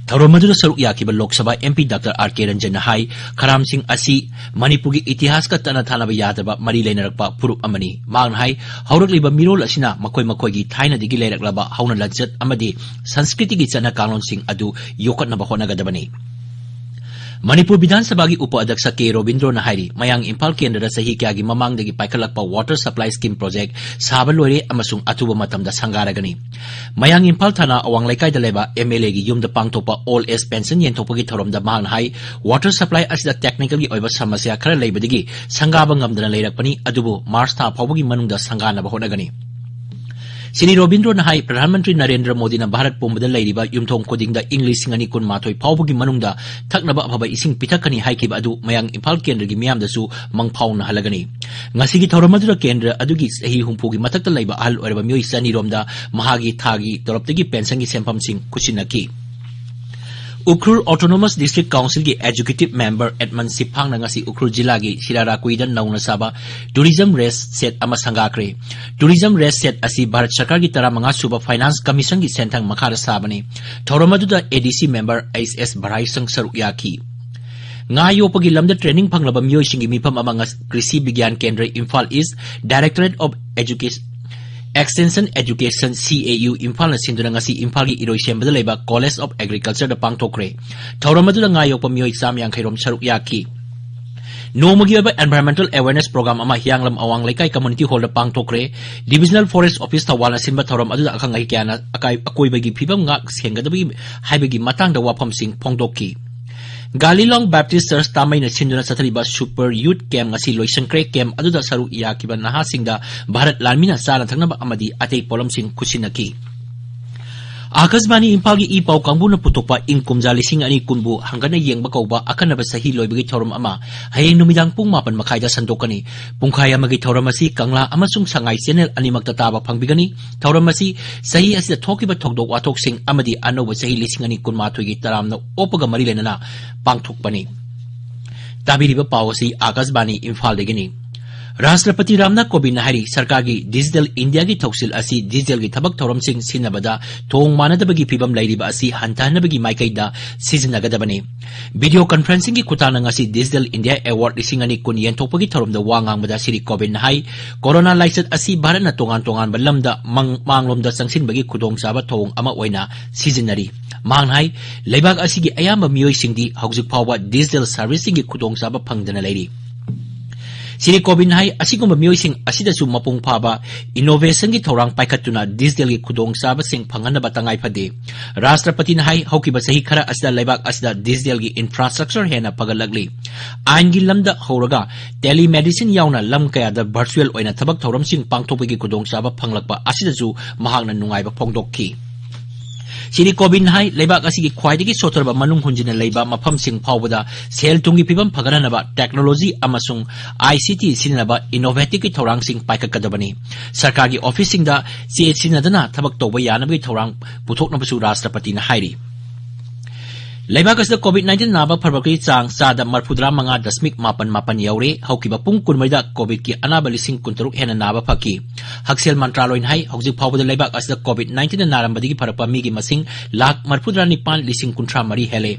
ꯊꯧꯔꯝ ꯑꯗꯨꯗ ꯁꯔꯨꯛ ꯌꯥꯈꯤꯕ Lok Sabha M P doctor R ꯀꯦ ꯔꯟꯖꯟꯅ ꯍꯥꯏ, ꯈꯔꯥꯝꯁꯤꯡ ꯑꯁꯤ ꯃꯅꯤꯄꯨꯔꯒꯤ ꯏꯇꯤꯍꯥꯁꯀ ꯇꯠꯅ ꯊꯥꯅꯕ ꯌꯥꯗꯕ ꯃꯔꯤ ꯂꯩꯅꯔꯛꯄ ꯐꯨꯔꯨꯞ ꯑꯃꯅꯤ꯫ ꯃꯍꯥꯛꯅ ꯍꯥꯏ, ꯍꯧꯔꯛꯂꯤꯕ ꯃꯤꯔꯣꯜ ꯑꯁꯤꯅ ꯃꯈꯣꯏ ꯃꯈꯣꯏꯒꯤ ꯊꯥꯏꯅꯗꯒꯤ ꯂꯩꯔꯛꯂꯕ ꯍꯧꯅ ꯂꯟꯆꯠ ꯑꯃꯗꯤ ꯁꯪꯁꯀ꯭ꯔꯤꯇꯤꯒꯤ ꯆꯠꯅ ꯀꯥꯡꯂꯣꯟꯁꯤꯡ ꯑꯗꯨ ꯌꯣꯛꯈꯠꯅꯕ ꯍꯣꯠꯅꯒꯗꯕꯅꯤ꯫ ꯃꯅꯤꯄꯨꯔ ꯕꯤꯙꯥꯟ ꯁꯚꯥꯒꯤ ꯎꯄ ꯑꯗ꯭ꯌꯛꯁ ꯀꯦ ꯔꯣꯕꯤꯟꯗ꯭ꯔꯣꯅ ꯍꯥꯏꯔꯤ, ꯃꯌꯥꯡ ꯏꯝꯐꯥꯜ ꯀꯦꯟꯗ꯭ꯔꯗ ꯆꯍꯤ ꯀꯌꯥꯒꯤ ꯃꯃꯥꯡꯗꯒꯤ ꯄꯥꯏꯈꯠꯂꯛꯄ ꯋꯥꯇꯔ ꯁꯄ꯭ꯂꯥꯏ ꯁ꯭ꯀꯤꯝ ꯄ꯭ꯔꯣꯖꯦꯛ ꯁꯥꯕ ꯂꯣꯏꯔꯦ ꯑꯃꯁꯨꯡ ꯑꯊꯨꯕ ꯃꯇꯝꯗ ꯁꯪꯒꯥꯔꯒꯅꯤ꯫ ꯃꯌꯥꯡ ꯏꯝꯐꯥꯜ ꯊꯥꯅ ꯑꯋꯥꯡ ꯂꯩꯀꯥꯏꯗ ꯂꯩꯕ ꯑꯦꯝ ꯑꯦꯜ ꯑꯦꯒꯤ ꯌꯨꯝꯗ ꯄꯥꯡꯊꯣꯛꯄ ꯑꯣꯜ ꯑꯦꯖ ꯄꯦꯟꯁꯟ ꯌꯦꯟꯊꯣꯛꯄꯒꯤ ꯊꯧꯔꯝꯗ ꯃꯍꯥꯛꯅ ꯍꯥꯏ, ꯋꯥꯇꯔ ꯁꯄ꯭ꯂꯥꯏ ꯑꯁꯤꯗ ꯇꯦꯛꯅꯤꯀꯦꯜꯒꯤ ꯑꯣꯏꯕ ꯁꯃꯁ꯭ꯌꯥ ꯈꯔ ꯂꯩꯕꯗꯒꯤ ꯁꯪꯒꯥꯕ ꯉꯝꯗꯅ ꯂꯩꯔꯛꯄꯅꯤ, ꯑꯗꯨꯕꯨ ꯃꯥꯔꯆ ꯊꯥ ꯐꯥꯎꯕꯒꯤ ꯃꯅꯨꯡꯗ ꯁꯪꯒꯥꯅꯕ ꯍꯣꯠꯅꯒꯅꯤ꯫ ꯁꯤꯅꯤ ꯔꯣꯕꯤꯟꯗ꯭ꯔꯣꯅ ꯍꯥꯏ, ꯄ꯭ꯔꯙꯥꯟ ꯃꯟꯇ꯭ꯔꯤ ꯅꯔꯦꯟꯗ꯭ꯔ ꯃꯣꯗꯤꯅ ꯚꯥꯔꯠ ꯄꯨꯝꯕꯗ ꯂꯩꯔꯤꯕ ꯌꯨꯝꯊꯣꯡ ꯈꯨꯗꯤꯡꯗ ꯏꯪ ꯂꯤꯁꯤꯡ ꯑꯅꯤ ꯀꯨꯟꯃꯥꯊꯣꯏ ꯐꯥꯎꯕꯒꯤ ꯃꯅꯨꯡꯗ ꯊꯛꯅꯕ ꯑꯐꯕ ꯏꯁꯤꯡ ꯄꯤꯊꯛꯀꯅꯤ ꯍꯥꯏꯈꯤꯕ ꯑꯗꯨ ꯃꯌꯥꯡ ꯏꯝꯐꯥꯜ ꯀꯦꯟꯗ꯭ꯔꯒꯤ ꯃꯤꯌꯥꯝꯗꯁꯨ ꯃꯪꯐꯥꯎꯅꯍꯜꯂꯒꯅꯤ꯫ ꯉꯁꯤꯒꯤ ꯊꯧꯔꯝ ꯑꯗꯨꯗ ꯀꯦꯟꯗ꯭ꯔ ꯑꯗꯨꯒꯤ ꯆꯍꯤ ꯍꯨꯝꯐꯨꯒꯤ ꯃꯊꯛꯇ ꯂꯩꯕ ꯑꯍꯜ ꯑꯣꯏꯔꯕ ꯃꯤꯑꯣꯏ ꯆꯅꯤꯔꯣꯝꯗ ꯃꯍꯥꯛꯀꯤ ꯊꯥꯒꯤ ꯇꯣꯂꯣꯞꯇꯒꯤ ꯄꯦꯟꯁꯟꯒꯤ ꯁꯦꯟꯐꯝꯁꯤꯡ ꯈꯨꯠꯁꯤꯟꯅꯈꯤ꯫ ꯎꯈ꯭ꯔꯨꯜ Autonomous District Councilꯒꯤ Executive Member ꯑꯦꯗꯃꯟ ꯁꯤꯐꯥꯡꯅ ꯉꯁꯤ ꯎꯈ꯭ꯔꯨꯜ ꯖꯤꯂꯥꯒꯤ ꯁꯤꯔꯥꯔꯥꯀꯨꯏꯗ ꯅꯧꯅ ꯁꯥꯕ Tourism Race Shed ꯑꯃ ꯁꯪꯒꯥꯈ꯭ꯔꯦ꯫ Tourism Race Shed ꯑꯁꯤ ꯚꯥꯔꯠ ꯁꯔꯀꯥꯔꯒꯤ ꯇꯔꯥꯃꯉꯥ ꯁꯨꯕ Finance Commissionꯒꯤ ꯁꯦꯟꯊꯪ ꯃꯈꯥꯗ ꯁꯥꯕꯅꯤ꯫ ꯊꯧꯔꯝ ꯑꯗꯨꯗ ADC member ꯑꯩꯆ ꯑꯦꯁ ꯚꯔꯥꯏꯁꯪ ꯁꯔꯨꯛ ꯌꯥꯈꯤ꯫ ꯉꯥ ꯌꯣꯛꯄꯒꯤ ꯂꯝꯗ training ꯐꯪꯂꯕ ꯃꯤꯑꯣꯏꯁꯤꯡꯒꯤ ꯃꯤꯐꯝ ꯑꯃ ꯉꯁ-, ꯀ꯭ꯔꯤꯁꯤ ꯕꯤꯒ꯭ꯌꯥꯟ ꯀꯦꯟꯗ꯭ꯔ, ꯏꯝꯐꯥꯜ ꯏꯁ, Directorate of Education, Extension Education, CAU, ꯏꯝꯐꯥꯜꯅ ꯁꯤꯟꯗꯨꯅ ꯉꯁꯤ ꯏꯝꯐꯥꯜꯒꯤ ꯏꯔꯣꯏꯁꯦꯝꯕꯗ ꯂꯩꯕ College of Agricultureꯗ ꯄꯥꯡꯊꯣꯛꯈ꯭ꯔꯦ꯫ ꯊꯧꯔꯝ ꯑꯗꯨꯗ ꯉꯥ ꯌꯣꯛꯄ ꯃꯤꯑꯣꯏ ꯆꯥꯝꯃ ꯌꯥꯡꯈꯩ ꯔꯣꯝ ꯁꯔꯨꯛ ꯌꯥꯈꯤ꯫ ꯅꯣꯡꯃꯒꯤ ꯑꯣꯏꯕ environmental awareness program ꯑꯃ ꯍꯤꯌꯥꯡꯂꯝ ꯑꯋꯥꯡ ꯂꯩꯀꯥꯏ community hallꯗ ꯄꯥꯡꯊꯣꯛꯈ꯭ꯔꯦ꯫ Divisional Forest Office ꯊꯧꯕꯥꯜꯅ ꯁꯤꯟꯕ ꯊꯧꯔꯝ ꯑꯗꯨꯗ ꯑꯈꯪ ꯑꯍꯩ ꯀꯌꯥꯅ ꯑꯀꯥꯏ-, ꯑꯀꯣꯏꯕꯒꯤ ꯐꯤꯕꯝ ꯉꯥꯛ ꯁꯦꯟꯒꯗꯕꯒꯤ ꯍꯥꯏꯕꯒꯤ ꯃꯇꯥꯡꯗ ꯋꯥꯐꯝꯁꯤꯡ ꯐꯣꯡꯗꯣꯛꯈꯤ꯫ ꯒꯥꯂꯤꯂꯣꯡ Baptist Church ꯇꯥꯃꯩꯅ ꯁꯤꯟꯗꯨꯅ ꯆꯠꯊꯔꯤꯕ Super Youth Camp ꯉꯁꯤ ꯂꯣꯏꯁꯤꯟꯈ꯭ꯔꯦ꯫ Camp ꯑꯗꯨꯗ ꯁꯔꯨꯛ ꯌꯥꯈꯤꯕ ꯅꯍꯥꯁꯤꯡꯗ ꯚꯥꯔꯠ ꯂꯥꯟꯃꯤꯅ ꯆꯥꯅ ꯊꯛꯅꯕ ꯑꯃꯗꯤ ꯑꯇꯩ ꯄꯣꯠꯂꯝꯁꯤꯡ ꯈꯨꯠꯁꯤꯟꯅꯈꯤ꯫ ꯑꯥꯀꯥꯁꯕꯥꯅꯤ ꯏꯝꯐꯥꯜꯒꯤ ꯏ ꯄꯥꯎ ꯀꯥꯡꯕꯨꯅ ꯄꯨꯊꯣꯛꯄ ꯏꯪ ꯀꯨꯝꯖꯥ ꯂꯤꯁꯤꯡ ꯑꯅꯤ ꯀꯨꯟꯕꯨ ꯍꯪꯒꯠꯅ ꯌꯦꯡꯕ ꯀꯧꯕ ꯑꯈꯟꯅꯕ ꯆꯍꯤ ꯂꯣꯏꯕꯒꯤ ꯊꯧꯔꯝ ꯑꯃ ꯍꯌꯦꯡ ꯅꯨꯃꯤꯗꯥꯡ ꯄꯨꯡ ꯃꯥꯄꯟ ꯃꯈꯥꯏꯗ ꯁꯟꯗꯣꯛꯀꯅꯤ꯫ ꯄꯨꯡꯈꯥꯏ ꯑꯃꯒꯤ ꯊꯧꯔꯝ ꯑꯁꯤ ꯀꯪꯂꯥ ꯑꯃꯁꯨꯡ ꯁꯉꯥꯏ channel ꯑꯅꯤꯃꯛꯇ ꯇꯥꯕ ꯐꯪꯕꯤꯒꯅꯤ꯫ ꯊꯧꯔꯝ ꯑꯁꯤ ꯆꯍꯤ ꯑꯁꯤꯗ ꯊꯣꯛꯈꯤꯕ ꯊꯧꯗꯣꯛ ꯋꯥꯊꯣꯛꯁꯤꯡ ꯑꯃꯗꯤ ꯑꯅꯧꯕ ꯆꯍꯤ ꯂꯤꯁꯤꯡ ꯑꯅꯤ ꯀꯨꯟꯃꯥꯊꯣꯏꯒꯤ ꯇꯔꯥꯝꯅ ꯑꯣꯛꯄꯒ ꯃꯔꯤ ꯂꯩꯅꯅ ꯄꯥꯡꯊꯣꯛꯄꯅꯤ꯫ ꯇꯥꯕꯤꯔꯤꯕ ꯄꯥꯎ ꯑꯁꯤ ꯑꯥꯀꯥꯁꯕꯥꯅꯤ ꯏꯝꯐꯥꯜꯗꯒꯤꯅꯤ꯫ ꯔꯥꯁꯇ꯭ꯔꯄꯇꯤ ꯔꯥꯝꯅꯥꯊ ꯀꯣꯕꯤꯟꯗꯅ ꯍꯥꯏꯔꯤ, ꯁꯔꯀꯥꯔꯒꯤ Digital Indiaꯒꯤ ꯊꯧꯁꯤꯜ ꯑꯁꯤ digitalꯒꯤ ꯊꯕꯛ ꯊꯧꯔꯝꯁꯤꯡ ꯁꯤꯟꯅꯕꯗ ꯊꯣꯡ ꯃꯥꯟꯅꯗꯕꯒꯤ ꯐꯤꯕꯝ ꯂꯩꯔꯤꯕ ꯑꯁꯤ ꯍꯟꯊꯍꯟꯅꯕꯒꯤ ꯃꯥꯏꯀꯩꯗ ꯁꯤꯖꯤꯟꯅꯒꯗꯕꯅꯤ꯫ Video conferencingꯒꯤ ꯈꯨꯠꯊꯥꯡꯗ ꯉꯁꯤ Digital India Award ꯂꯤꯁꯤꯡ ꯑꯅꯤ ꯀꯨꯟ ꯌꯦꯟꯊꯣꯛꯄꯒꯤ ꯊꯧꯔꯝꯗ ꯋꯥ ꯉꯥꯡꯕꯗ ꯁꯤꯔꯤ ꯀꯣꯕꯤꯟꯅ ꯍꯥꯏ, ꯀꯣꯔꯣꯅꯥ ꯂꯥꯏꯆꯠ ꯑꯁꯤ ꯚꯥꯔꯠꯅ ꯇꯣꯉꯥꯟ ꯇꯣꯉꯥꯟꯕ ꯂꯝꯗ ꯃꯪ-, ꯃꯥꯡꯂꯣꯝꯗ ꯆꯪꯁꯤꯟꯕꯒꯤ ꯈꯨꯗꯣꯡꯆꯥꯕ ꯊꯧꯑꯣꯡ ꯑꯃ ꯑꯣꯏꯅ ꯁꯤꯖꯤꯟꯅꯔꯤ꯫ ꯃꯍꯥꯛꯅ ꯍꯥꯏ, ꯂꯩꯕꯥꯛ ꯑꯁꯤꯒꯤ ꯑꯌꯥꯝꯕ ꯃꯤꯑꯣꯏꯁꯤꯡꯗꯤ ꯍꯧꯖꯤꯛ ꯐꯥꯎꯕ digital serviceꯁꯤꯡꯒꯤ ꯈꯨꯗꯣꯡꯆꯥꯕ ꯐꯪꯗꯅ ꯂꯩꯔꯤ꯫ ꯁ꯭ꯔꯤ ꯀꯣꯕꯤꯟꯗ ꯍꯥꯏ, ꯑꯁꯤꯒꯨꯝꯕ ꯃꯤꯑꯣꯏꯁꯤꯡ ꯑꯁꯤꯗꯁꯨ ꯃꯄꯨꯡ ꯐꯥꯕ innovation ꯒꯤ ꯊꯧꯔꯥꯡ ꯄꯥꯏꯈꯠꯇꯨꯅ digital ꯒꯤ ꯈꯨꯗꯣꯡꯆꯥꯕꯁꯤꯡ ꯐꯪꯍꯟꯅꯕ ꯇꯉꯥꯏ ꯐꯗꯦ꯫ ꯔꯥꯁꯇ꯭ꯔꯄꯇꯤꯅ ꯍꯥꯏ, ꯍꯧꯈꯤꯕ ꯆꯍꯤ ꯈꯔ ꯑꯁꯤꯗ ꯂꯩꯕꯥꯛ ꯑꯁꯤꯗ digital ꯒꯤ infrastructure ꯍꯦꯟꯅ ꯐꯒꯠꯂꯛꯂꯤ꯫ ꯑꯥꯏꯟꯒꯤ ꯂꯝꯗ ꯍꯧꯔꯒ telemedicine ꯌꯥꯎꯅ ꯂꯝ ꯀꯌꯥꯗ virtual ꯑꯣꯏꯅ ꯊꯕꯛ ꯊꯧꯔꯝꯁꯤꯡ ꯄꯥꯡꯊꯣꯛꯄꯒꯤ ꯈꯨꯗꯣꯡꯆꯥꯕ ꯐꯪꯂꯛꯄ ꯑꯁꯤꯗꯁꯨ ꯃꯍꯥꯛꯅ ꯅꯨꯡꯉꯥꯏꯕ ꯐꯣꯡꯗꯣꯛꯈꯤ꯫ ꯁ꯭ꯔꯤ ꯀꯣꯕꯤꯟꯗ ꯍꯥꯏ, ꯂꯩꯕꯥꯛ ꯑꯁꯤꯒꯤ ꯈ꯭ꯋꯥꯏꯗꯒꯤ ꯁꯣꯠꯊꯔꯕ ꯃꯅꯨꯡ ꯍꯨꯟꯖꯤꯟꯅ ꯂꯩꯕ ꯃꯐꯝꯁꯤꯡ ꯐꯥꯎꯕꯗ ꯁꯦꯜ ꯊꯨꯝꯒꯤ ꯐꯤꯕꯝ ꯐꯒꯠꯍꯟꯅꯕ technology ꯑꯃꯁꯨꯡ I C T ꯁꯤꯖꯤꯟꯅꯕ innovative ꯀꯤ ꯊꯧꯔꯥꯡꯁꯤꯡ ꯄꯥꯏꯈꯠꯀꯗꯕꯅꯤ꯫ ꯁꯔꯀꯥꯔꯒꯤ office ꯁꯤꯡꯗ ꯆꯦ ꯁꯤꯖꯤꯟꯅꯗꯅ ꯊꯕꯛ ꯇꯧꯕ ꯌꯥꯅꯕꯒꯤ ꯊꯧꯔꯥꯡ ꯄꯨꯊꯣꯛꯅꯕꯁꯨ ꯔꯥꯁꯇ꯭ꯔꯄꯇꯤꯅ ꯍꯥꯏꯔꯤ꯫ ꯂꯩꯕꯥꯛ ꯑꯁꯤꯗ COVID nineteen ꯅꯥꯕ ꯐꯔꯛꯄꯒꯤ ꯆꯥꯡ ꯆꯥꯗ ꯃꯔꯐꯨꯇꯔꯥ ꯃꯉꯥ ꯗꯁꯃꯤꯛ ꯃꯥꯄꯟ ꯃꯥꯄꯟ ꯌꯧꯔꯦ꯫ ꯍꯧꯈꯤꯕ ꯄꯨꯡ ꯀꯨꯟꯃꯔꯤꯗ COVID ꯀꯤ ꯑꯅꯥꯕ ꯂꯤꯁꯤꯡ ꯀꯨꯟꯇꯔꯨꯛ ꯍꯦꯟꯅ ꯅꯥꯕ ꯐꯈꯤ꯫ ꯍꯛꯁꯦꯜ ꯃꯟꯇ꯭ꯔꯥꯂꯣꯏꯅ ꯍꯥꯏ, ꯍꯧꯖꯤꯛ ꯐꯥꯎꯕꯗ ꯂꯩꯕꯥꯛ ꯑꯁꯤꯗ COVID nineteen ꯅ ꯅꯥꯔꯝꯕꯗꯒꯤ ꯐꯔꯛꯄ ꯃꯤꯒꯤ ꯃꯁꯤꯡ ꯂꯥꯈ ꯃꯔꯐꯨꯇꯔꯥ ꯅꯤꯄꯥꯟ ꯂꯤꯁꯤꯡ ꯀꯨꯟꯊ꯭ꯔꯥ ꯃꯔꯤ ꯍꯦꯜꯂꯦ꯫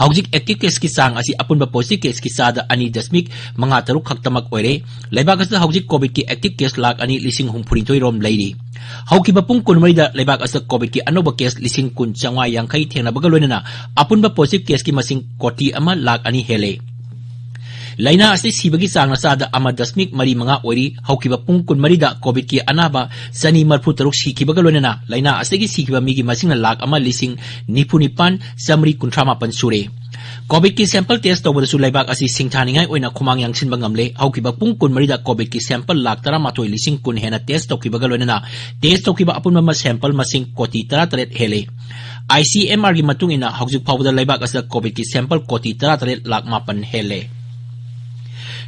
ꯍꯧꯖꯤꯛ active case ꯀꯤ ꯆꯥꯡ ꯑꯁꯤ ꯑꯄꯨꯟꯕ positive case ꯀꯤ ꯆꯥꯗ ꯑꯅꯤ ꯗꯁꯃꯤꯛ ꯃꯉꯥ ꯇꯔꯨꯛ ꯈꯛꯇꯃꯛ ꯑꯣꯏꯔꯦ꯫ ꯂꯩꯕꯥꯛ ꯑꯁꯤꯗ ꯍꯧꯖꯤꯛ COVID ꯀꯤ active case ꯂꯥꯈ ꯑꯅꯤ ꯂꯤꯁꯤꯡ ꯍꯨꯝꯐꯨꯅꯤꯊꯣꯏ ꯔꯣꯝ ꯂꯩꯔꯤ꯫ ꯍꯧꯈꯤꯕ ꯄꯨꯡ ꯀꯨꯟꯃꯔꯤꯗ ꯂꯩꯕꯥꯛ ꯑꯁꯤꯗ COVID ꯀꯤ ꯑꯅꯧꯕ case ꯂꯤꯁꯤꯡ ꯀꯨꯟ ꯆꯥꯝꯃꯉꯥ ꯌꯥꯡꯈꯩ ꯊꯦꯡꯅꯕꯒ ꯂꯣꯏꯅꯅ ꯑꯄꯨꯟꯕ positive case ꯀꯤ ꯃꯁꯤꯡ ꯀꯣꯇꯤ ꯑꯃ ꯂꯥꯈ ꯑꯅꯤ ꯍꯦꯜꯂꯦ꯫ ꯂꯥꯏꯅꯥ ꯑꯁꯤ ꯁꯤꯕꯒꯤ ꯆꯥꯡꯅ ꯆꯥꯗ ꯑꯃ ꯗꯁꯃꯤꯛ ꯃꯔꯤ ꯃꯉꯥ ꯑꯣꯏꯔꯤ꯫ ꯍꯧꯈꯤꯕ ꯄꯨꯡ ꯀꯨꯟꯃꯔꯤꯗ COVID ꯀꯤ ꯑꯅꯥꯕ ꯆꯅꯤ ꯃꯔꯐꯨ ꯇꯔꯨꯛ ꯁꯤꯈꯤꯕꯒ ꯂꯣꯏꯅꯅ ꯂꯥꯏꯅꯥ ꯑꯁꯤꯗꯒꯤ ꯁꯤꯈꯤꯕ ꯃꯤꯒꯤ ꯃꯁꯤꯡꯅ ꯂꯥꯈ ꯑꯃ ꯂꯤꯁꯤꯡ ꯅꯤꯐꯨ ꯅꯤꯄꯥꯟ ꯆꯥꯃꯔꯤ ꯀꯨꯟꯊ꯭ꯔꯥ ꯃꯥꯄꯟ ꯁꯨꯔꯦ꯫ COVID ꯀꯤ sample test ꯇꯧꯕꯗꯁꯨ ꯂꯩꯕꯥꯛ ꯑꯁꯤ ꯁꯤꯡꯊꯥꯅꯤꯡꯉꯥꯏ ꯑꯣꯏꯅ ꯈꯨꯃꯥꯡ ꯌꯥꯡꯁꯤꯟꯕ ꯉꯝꯂꯦ꯫ ꯍꯧꯈꯤꯕ ꯄꯨꯡ ꯀꯨꯟꯃꯔꯤꯗ COVID ꯀꯤ sample ꯂꯥꯈ ꯇꯔꯥꯃꯥꯊꯣꯏ ꯂꯤꯁꯤꯡ ꯀꯨꯟ ꯍꯦꯟꯅ test ꯇꯧꯈꯤꯕꯒ ꯂꯣꯏꯅꯅ test ꯇꯧꯈꯤꯕ ꯑꯄꯨꯟꯕ sample ꯃꯁꯤꯡ ꯀꯣꯇꯤ ꯇꯔꯥꯇꯔꯦꯠ ꯍꯦꯜꯂꯦ꯫ I C M R ꯒꯤ ꯃꯇꯨꯡ ꯏꯟꯅ ꯍꯧꯖꯤꯛ ꯐꯥꯎꯕꯗ ꯂꯩꯕꯥꯛ ꯑꯁꯤꯗ COVID ꯀꯤ sample ꯀꯣꯇꯤ ꯇꯔꯥꯇꯔꯦꯠ ꯂꯥꯈ ꯃꯥꯄꯟ ꯍꯦꯜꯂꯦ꯫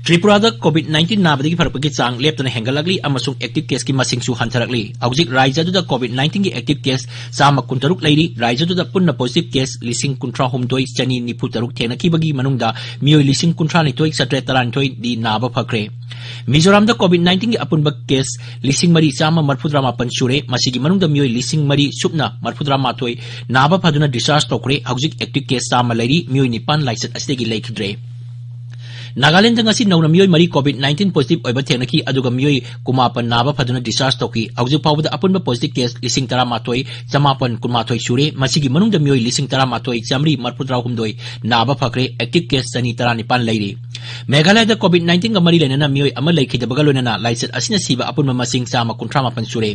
ꯇ꯭ꯔꯤꯄꯨꯔꯥꯗ COVID nineteen ꯅꯥꯕꯗꯒꯤ ꯐꯔꯛꯄꯒꯤ ꯆꯥꯡ ꯂꯦꯞꯇꯅ ꯍꯦꯟꯒꯠꯂꯛꯂꯤ ꯑꯃꯁꯨꯡ active case ꯀꯤ ꯃꯁꯤꯡꯁꯨ ꯍꯟꯊꯔꯛꯂꯤ꯫ ꯍꯧꯖꯤꯛ ꯔꯥꯖ꯭ꯌ ꯑꯗꯨꯗ COVID nineteen ꯒꯤ active case ꯆꯥꯝꯃ ꯀꯨꯟꯇꯔꯨꯛ ꯂꯩꯔꯤ꯫ ꯔꯥꯖ꯭ꯌ ꯑꯗꯨꯗ ꯄꯨꯟꯅ positive case ꯂꯤꯁꯤꯡ ꯀꯨꯟꯊ꯭ꯔꯥꯍꯨꯝꯗꯣꯏ ꯆꯅꯤ ꯅꯤꯐꯨ ꯇꯔꯨꯛ ꯊꯦꯡꯅꯈꯤꯕꯒꯤ ꯃꯅꯨꯡꯗ ꯃꯤꯑꯣꯏ ꯂꯤꯁꯤꯡ ꯀꯨꯟꯊ꯭ꯔꯥꯅꯤꯊꯣꯏ ꯆꯥꯇ꯭ꯔꯦꯠ ꯇꯔꯥꯅꯤꯊꯣꯏ ꯗꯤ ꯅꯥꯕ ꯐꯈ꯭ꯔꯦ꯫ ꯃꯤꯖꯣꯔꯥꯝꯗ COVID nineteen ꯒꯤ ꯑꯄꯨꯟꯕ case ꯂꯤꯁꯤꯡ ꯃꯔꯤ ꯆꯥꯝꯃ ꯃꯔꯐꯨꯇꯔꯥ ꯃꯥꯄꯟ ꯁꯨꯔꯦ꯫ ꯃꯁꯤꯒꯤ ꯃꯅꯨꯡꯗ ꯃꯤꯑꯣꯏ ꯂꯤꯁꯤꯡ ꯃꯔꯤ ꯁꯨꯞꯅ ꯃꯔꯐꯨꯇꯔꯥ ꯃꯥꯊꯣꯏ ꯅꯥꯕ ꯐꯗꯨꯅ discharge ꯇꯧꯈ꯭ꯔꯦ꯫ ꯍꯧꯖꯤꯛ active case ꯆꯥꯝꯃ ꯂꯩꯔꯤ꯫ ꯃꯤꯑꯣꯏ ꯅꯤꯄꯥꯟ ꯂꯥꯏꯆꯠ ꯑꯁꯤꯗꯒꯤ ꯂꯩꯈꯤꯗ꯭ꯔꯦ꯫ ꯅꯥꯒꯥꯂꯦꯟꯗ ꯉꯁꯤ ꯅꯧꯅ ꯃꯤꯑꯣꯏ ꯃꯔꯤ COVID nineteen positive ꯑꯣꯏꯕ ꯊꯦꯡꯅꯈꯤ, ꯑꯗꯨꯒ ꯃꯤꯑꯣꯏ ꯀꯨꯟꯃꯥꯄꯟ ꯅꯥꯕ ꯐꯗꯨꯅ discharge ꯇꯧꯈꯤ꯫ ꯍꯧꯖꯤꯛ ꯐꯥꯎꯕꯗ ꯑꯄꯨꯟꯕ positive case ꯂꯤꯁꯤꯡ ꯇꯔꯥꯃꯥꯊꯣꯏ ꯆꯃꯥꯄꯟ ꯀꯨꯟꯃꯥꯊꯣꯏ ꯁꯨꯔꯦ꯫ ꯃꯁꯤꯒꯤ ꯃꯅꯨꯡꯗ ꯃꯤꯑꯣꯏ ꯂꯤꯁꯤꯡ ꯇꯔꯥꯃꯥꯊꯣꯏ ꯆꯥꯃꯔꯤ ꯃꯔꯤꯐꯨꯇꯔꯥꯍꯨꯝꯗꯣꯏ ꯅꯥꯕ ꯐꯈ꯭ꯔꯦ꯫ Active case ꯆꯅꯤ ꯇꯔꯥꯅꯤꯄꯥꯟ ꯂꯩꯔꯤ꯫ ꯃꯦꯘꯥꯂꯌꯗ COVID nineteen ꯒ ꯃꯔꯤ ꯂꯩꯅꯅ ꯃꯤꯑꯣꯏ ꯑꯃ ꯂꯩꯈꯤꯗꯕꯒ ꯂꯣꯏꯅꯅ ꯂꯥꯏꯆꯠ ꯑꯁꯤꯅ ꯁꯤꯕ ꯑꯄꯨꯟꯕ ꯃꯁꯤꯡ ꯆꯥꯝꯃ ꯀꯨꯟꯊ꯭ꯔꯥ ꯃꯥꯄꯟ ꯁꯨꯔꯦ꯫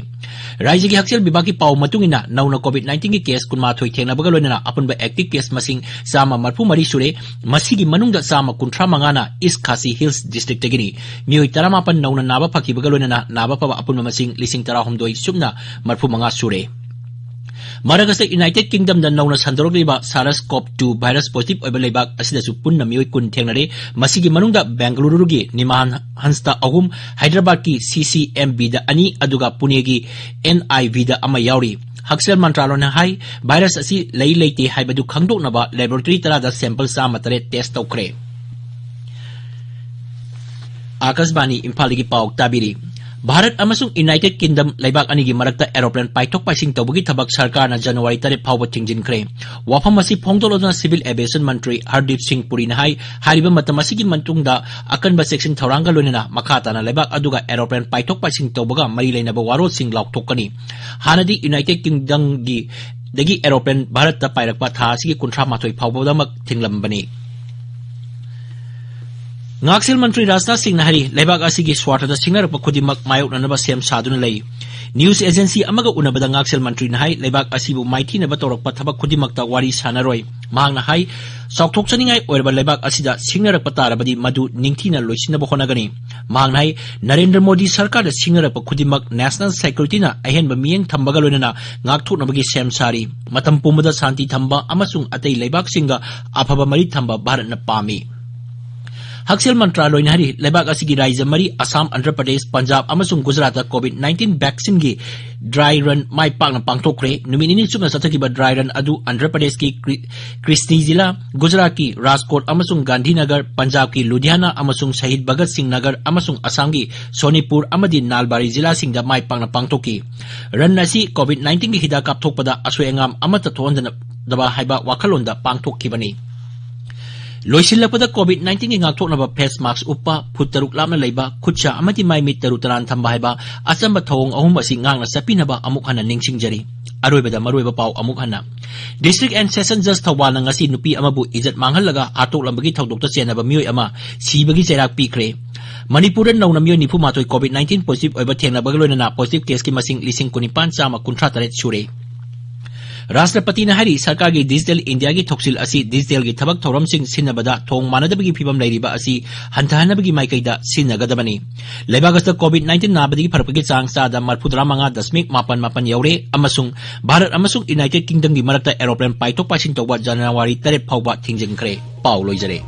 ꯔꯥꯖ꯭ꯌꯒꯤ ꯍꯛꯁꯦꯜ ꯕꯤꯚꯥꯒꯀꯤ ꯄꯥꯎ ꯃꯇꯨꯡ ꯏꯟꯅ, ꯅꯧꯅ COVID nineteen ꯒꯤ case ꯀꯨꯟꯃꯥꯊꯣꯏ ꯊꯦꯡꯅꯕꯒ ꯂꯣꯏꯅꯅ ꯑꯄꯨꯟꯕ active case ꯃꯁꯤꯡ ꯆꯥꯝꯃ ꯃꯔꯤꯐꯨ ꯃꯔꯤ ꯁꯨꯔꯦ꯫ ꯃꯁꯤꯒꯤ ꯃꯅꯨꯡꯗ ꯆꯥꯝꯃ ꯀꯨꯟꯊ꯭ꯔꯥ ꯃꯉꯥꯅ East Khasi Hills district ꯇꯒꯤꯅꯤ꯫ ꯃꯤꯑꯣꯏ ꯇꯔꯥꯃꯥꯄꯟ ꯅꯧꯅ ꯅꯥꯕ ꯐꯈꯤꯕꯒ ꯂꯣꯏꯅꯅ ꯅꯥꯕ ꯐꯕ ꯑꯄꯨꯟꯕ ꯃꯁꯤꯡ ꯂꯤꯁꯤꯡ ꯇꯔꯥꯍꯨꯝꯗꯣꯏ ꯁꯨꯞꯅ ꯃꯔꯤꯐꯨ ꯃꯉꯥ ꯁꯨꯔꯦ꯫ ꯃꯔꯛ ꯑꯁꯤꯗ United Kingdom ꯗ ꯅꯧꯅ ꯁꯟꯗꯣꯔꯛꯂꯤꯕ SARS-CoV two virus positive ꯑꯣꯏꯕ ꯂꯩꯕꯥꯛ ꯑꯁꯤꯗꯁꯨ ꯄꯨꯟꯅ ꯃꯤꯑꯣꯏ ꯀꯨꯟ ꯊꯦꯡꯅꯔꯦ꯫ ꯃꯁꯤꯒꯤ ꯃꯅꯨꯡꯗ ꯕꯦꯡꯒꯂꯨꯔꯨꯒꯤ ꯅꯤꯃꯥꯟ ꯍꯟꯁꯇ ꯑꯍꯨꯝ, ꯍꯥꯏꯗ꯭ꯔꯕꯥꯗꯀꯤ CCMB ꯗ ꯑꯅꯤ, ꯑꯗꯨꯒ ꯄꯨꯅꯦꯒꯤ NIV ꯗ ꯑꯃ ꯌꯥꯎꯔꯤ꯫ ꯍꯛꯁꯦꯜ ꯃꯟꯇ꯭ꯔꯥꯂꯣꯏꯅ ꯍꯥꯏ, virus ꯑꯁꯤ ꯂꯩ ꯂꯩꯇꯦ ꯍꯥꯏꯕꯗꯨ ꯈꯪꯗꯣꯛꯅꯕ laboratory ꯇꯔꯥꯗ sample ꯆꯥꯝꯃ ꯇꯔꯦꯠ test ꯇꯧꯈ꯭ꯔꯦ꯫ ꯑꯥꯀꯥꯁꯕꯥꯅꯤ ꯏꯝꯐꯥꯜꯗꯒꯤ ꯄꯥꯎ ꯇꯥꯕꯤꯔꯤ꯫ ꯚꯥꯔꯠ ꯑꯃꯁꯨꯡ United Kingdom ꯂꯩꯕꯥꯛ ꯑꯅꯤꯒꯤ ꯃꯔꯛꯇ aeroplane ꯄꯥꯏꯊꯣꯛ ꯄꯥꯏꯁꯤꯟ ꯇꯧꯕꯒꯤ ꯊꯕꯛ ꯁꯔꯀꯥꯔꯅ January ꯇꯔꯦꯠ ꯐꯥꯎꯕ ꯊꯤꯡꯖꯤꯟꯈ꯭ꯔꯦ꯫ ꯋꯥꯐꯝ ꯑꯁꯤ ꯐꯣꯡꯗꯣꯛꯂꯗꯨꯅ Civil Aviation ꯃꯟꯇ꯭ꯔꯤ ꯍꯔꯗꯤꯞ ꯁꯤꯡ ꯄꯨꯔꯤꯅ ꯍꯥꯏ, ꯍꯥꯏꯔꯤꯕ ꯃꯇꯝ ꯑꯁꯤꯒꯤ ꯃꯇꯨꯡꯗ ꯑꯀꯟꯕ ꯆꯦꯛꯁꯤꯟ ꯊꯧꯔꯥꯡꯒ ꯂꯣꯏꯅꯅ ꯃꯈꯥ ꯇꯥꯅ ꯂꯩꯕꯥꯛ ꯑꯗꯨꯒ aeroplane ꯄꯥꯏꯊꯣꯛ ꯄꯥꯏꯁꯤꯟ ꯇꯧꯕꯒ ꯃꯔꯤ ꯂꯩꯅꯕ ꯋꯥꯔꯣꯜꯁꯤꯡ ꯂꯥꯎꯊꯣꯛꯀꯅꯤ꯫ ꯍꯥꯟꯅꯗꯤ United Kingdom ꯒꯤ ꯗꯒꯤ aeroplane ꯚꯥꯔꯠꯇ ꯄꯥꯏꯔꯛꯄ ꯊꯥ ꯑꯁꯤꯒꯤ ꯀꯨꯟꯊ꯭ꯔꯥ ꯃꯥꯊꯣꯏ ꯐꯥꯎꯕꯗꯃꯛ ꯊꯤꯡꯂꯝꯕꯅꯤ꯫ ꯉꯥꯛꯁꯦꯜ ꯃꯟꯇ꯭ꯔꯤ ꯔꯥꯖꯅꯥꯊ ꯁꯤꯡꯅ ꯍꯥꯏꯔꯤ, ꯂꯩꯕꯥꯛ ꯑꯁꯤꯒꯤ ꯁ꯭ꯋꯥꯔꯊꯗ ꯁꯤꯡꯅꯔꯛꯄ ꯈꯨꯗꯤꯡꯃꯛ ꯃꯥꯌꯣꯛꯅꯅꯕ ꯁꯦꯝ ꯁꯥꯗꯨꯅ ꯂꯩ꯫ News agency ꯑꯃꯒ ꯎꯅꯕꯗ ꯉꯥꯛꯁꯦꯜ ꯃꯟꯇ꯭ꯔꯤꯅ ꯍꯥꯏ, ꯂꯩꯕꯥꯛ ꯑꯁꯤꯕꯨ ꯃꯥꯏꯊꯤꯅꯕ ꯇꯧꯔꯛꯄ ꯊꯕꯛ ꯈꯨꯗꯤꯡꯃꯛꯇ ꯋꯥꯔꯤ ꯁꯥꯟꯅꯔꯣꯏ꯫ ꯃꯍꯥꯛꯅ ꯍꯥꯏ, ꯆꯥꯎꯊꯣꯛꯆꯅꯤꯡꯉꯥꯏ ꯑꯣꯏꯔꯕ ꯂꯩꯕꯥꯛ ꯑꯁꯤꯗ ꯁꯤꯡꯅꯔꯛꯄ ꯇꯥꯔꯕꯗꯤ ꯃꯗꯨ ꯅꯤꯡꯊꯤꯅ ꯂꯣꯏꯁꯤꯟꯅꯕ ꯍꯣꯠꯅꯒꯅꯤ꯫ ꯃꯍꯥꯛꯅ ꯍꯥꯏ, ꯅꯔꯦꯟꯗ꯭ꯔ ꯃꯣꯗꯤ ꯁꯔꯀꯥꯔꯗ ꯁꯤꯡꯅꯔꯛꯄ ꯈꯨꯗꯤꯡꯃꯛ national security ꯅ ꯑꯍꯦꯟꯕ ꯃꯤꯠꯌꯦꯡ ꯊꯝꯕꯒ ꯂꯣꯏꯅꯅ ꯉꯥꯛꯊꯣꯛꯅꯕꯒꯤ ꯁꯦꯝ ꯁꯥꯔꯤ꯫ ꯃꯇꯝ ꯄꯨꯝꯕꯗ ꯁꯥꯟꯇꯤ ꯊꯝꯕ ꯑꯃꯁꯨꯡ ꯑꯇꯩ ꯂꯩꯕꯥꯛꯁꯤꯡꯒ ꯑꯐꯕ ꯃꯔꯤ ꯊꯝꯕ ꯚꯥꯔꯠꯅ ꯄꯥꯝꯃꯤ꯫ ꯍꯛꯁꯦꯜ ꯃꯟꯇ꯭ꯔꯥꯂꯣꯏꯅ ꯍꯥꯏꯔꯤ, ꯂꯩꯕꯥꯛ ꯑꯁꯤꯒꯤ ꯔꯥꯖ꯭ꯌ ꯃꯔꯤ, ꯑꯁꯥꯝ, ꯑꯟꯙ꯭ꯔ ꯄ꯭ꯔꯗꯦꯁ, ꯄꯟꯖꯥꯕ ꯑꯃꯁꯨꯡ ꯒꯨꯖꯔꯥꯠꯇ COVID nineteen vaccine ꯒꯤ dry run ꯃꯥꯏ ꯄꯥꯛꯅ ꯄꯥꯡꯊꯣꯛꯈ꯭ꯔꯦ꯫ ꯅꯨꯃꯤꯠ ꯅꯤꯅꯤ ꯆꯨꯞꯅ ꯆꯠꯊꯈꯤꯕ dry run ꯑꯗꯨ ꯑꯟꯙ꯭ꯔ ꯄ꯭ꯔꯗꯦꯁꯀꯤ ꯀ꯭ꯔꯤ-, ꯀ꯭ꯔꯤꯁꯅꯤ ꯖꯤꯂꯥ, ꯒꯨꯖꯔꯥꯠꯀꯤ ꯔꯥꯖꯀꯣꯠ ꯑꯃꯁꯨꯡ ꯒꯥꯟꯙꯤꯅꯒꯔ, ꯄꯟꯖꯥꯕꯀꯤ ꯂꯨꯙꯤꯌꯥꯅꯥ ꯑꯃꯁꯨꯡ ꯁꯍꯤꯗ ꯚꯒꯠ ꯁꯤꯡ ꯅꯒꯔ ꯑꯃꯁꯨꯡ ꯑꯁꯥꯝꯒꯤ ꯁꯣꯅꯤꯄꯨꯔ ꯑꯃꯗꯤ ꯅꯥꯜꯕꯥꯔꯤ ꯖꯤꯂꯥꯁꯤꯡꯗ ꯃꯥꯏ ꯄꯥꯛꯅ ꯄꯥꯡꯊꯣꯛꯈꯤ꯫ Run ꯑꯁꯤ COVID nineteen ꯒꯤ ꯍꯤꯗꯥꯛ ꯀꯥꯞꯊꯣꯛꯄꯗ ꯑꯁꯣꯏ ꯑꯉꯥꯝ ꯑꯃꯠꯇ ꯊꯣꯛꯍꯟꯗꯅꯕ ꯍꯥꯏꯕ ꯋꯥꯈꯜꯂꯣꯟꯗ ꯄꯥꯡꯊꯣꯛꯈꯤꯕꯅꯤ꯫ ꯂꯣꯏꯁꯤꯜꯂꯛꯄꯗ COVID nineteenꯒꯤ ꯉꯥꯛꯊꯣꯛꯅꯕ face mask ꯎꯞꯄ, ꯐꯨꯠ ꯇꯔꯨꯛ ꯂꯥꯞꯅ ꯂꯩꯕ, ꯈꯨꯠꯁꯥ ꯑꯃꯗꯤ ꯃꯥꯏ ꯃꯤꯠ ꯇꯔꯨ ꯇꯔꯥꯟ ꯊꯝꯕ ꯍꯥꯏꯕ ꯑꯆꯝꯕ ꯊꯧꯑꯣꯡ ꯑꯍꯨꯝ ꯑꯁꯤ ꯉꯥꯛꯅ ꯆꯠꯄꯤꯅꯕ ꯑꯃꯨꯛ ꯍꯟꯅ ꯅꯤꯡꯁꯤꯡꯖꯔꯤ꯫ ꯑꯔꯣꯏꯕꯗ ꯃꯔꯨꯑꯣꯏꯕ ꯄꯥꯎ ꯑꯃꯨꯛ ꯍꯟꯅ꯫ District and Session Judge ꯊꯧꯕꯥꯜꯅ ꯉꯁꯤ ꯅꯨꯄꯤ ꯑꯃꯕꯨ ꯏꯖꯠ ꯃꯥꯡꯍꯜꯂꯒ ꯍꯥꯠꯇꯣꯛꯂꯝꯕꯒꯤ ꯊꯧꯗꯣꯛꯇ ꯆꯦꯟꯅꯕ ꯃꯤꯑꯣꯏ ꯑꯃ ꯁꯤꯕꯒꯤ ꯆꯩꯔꯥꯛ ꯄꯤꯈ꯭ꯔꯦ꯫ ꯃꯅꯤꯄꯨꯔꯗ ꯅꯧꯅ ꯃꯤꯑꯣꯏ ꯅꯤꯐꯨ ꯃꯥꯊꯣꯏ COVID nineteen positive ꯑꯣꯏꯕ ꯊꯦꯡꯅꯕꯒ ꯂꯣꯏꯅꯅ positive caseꯀꯤ ꯃꯁꯤꯡ ꯂꯤꯁꯤꯡ ꯀꯨꯟꯅꯤꯄꯥꯟ ꯆꯥꯝꯃ ꯀꯨꯟꯊ꯭ꯔꯥ ꯇꯔꯦꯠ ꯁꯨꯔꯦ꯫ ꯔꯥꯁꯇ꯭ꯔꯄꯇꯤꯅ ꯍꯥꯏꯔꯤ, ꯁꯔꯀꯥꯔꯒꯤ Digital Indiaꯒꯤ ꯊꯧꯁꯤꯜ ꯑꯁꯤ digitalꯒꯤ ꯊꯕꯛ ꯊꯧꯔꯝꯁꯤꯡ ꯁꯤꯟꯅꯕꯗ ꯊꯣꯡ ꯃꯥꯟꯅꯗꯕꯒꯤ ꯐꯤꯕꯝ ꯂꯩꯔꯤꯕ ꯑꯁꯤ ꯍꯟꯊꯍꯟꯅꯕꯒꯤ ꯃꯥꯏꯀꯩꯗ ꯁꯤꯖꯤꯟꯅꯒꯗꯕꯅꯤ꯫ ꯂꯩꯕꯥꯛ ꯑꯁꯤꯗ COVID nineteen ꯅꯥꯕꯗꯒꯤ ꯐꯔꯛꯄꯒꯤ ꯆꯥꯡ ꯆꯥꯗ ꯃꯔꯐꯨꯇꯔꯥ ꯃꯉꯥ ꯗꯁꯃꯤꯛ ꯃꯥꯄꯟ ꯃꯥꯄꯟ ꯌꯧꯔꯦ ꯑꯃꯁꯨꯡ ꯚꯥꯔꯠ ꯑꯃꯁꯨꯡ United Kingdomꯒꯤ ꯃꯔꯛꯇ aeroplane ꯄꯥꯏꯊꯣꯛ ꯄꯥꯏꯁꯤꯟ ꯇꯧꯕ ꯖꯅꯋꯥꯔꯤ ꯇꯔꯦꯠ ꯐꯥꯎꯕ ꯊꯤꯡꯖꯤꯟꯈ꯭ꯔꯦ꯫ ꯄꯥꯎ ꯂꯣꯏꯖꯔꯦ꯫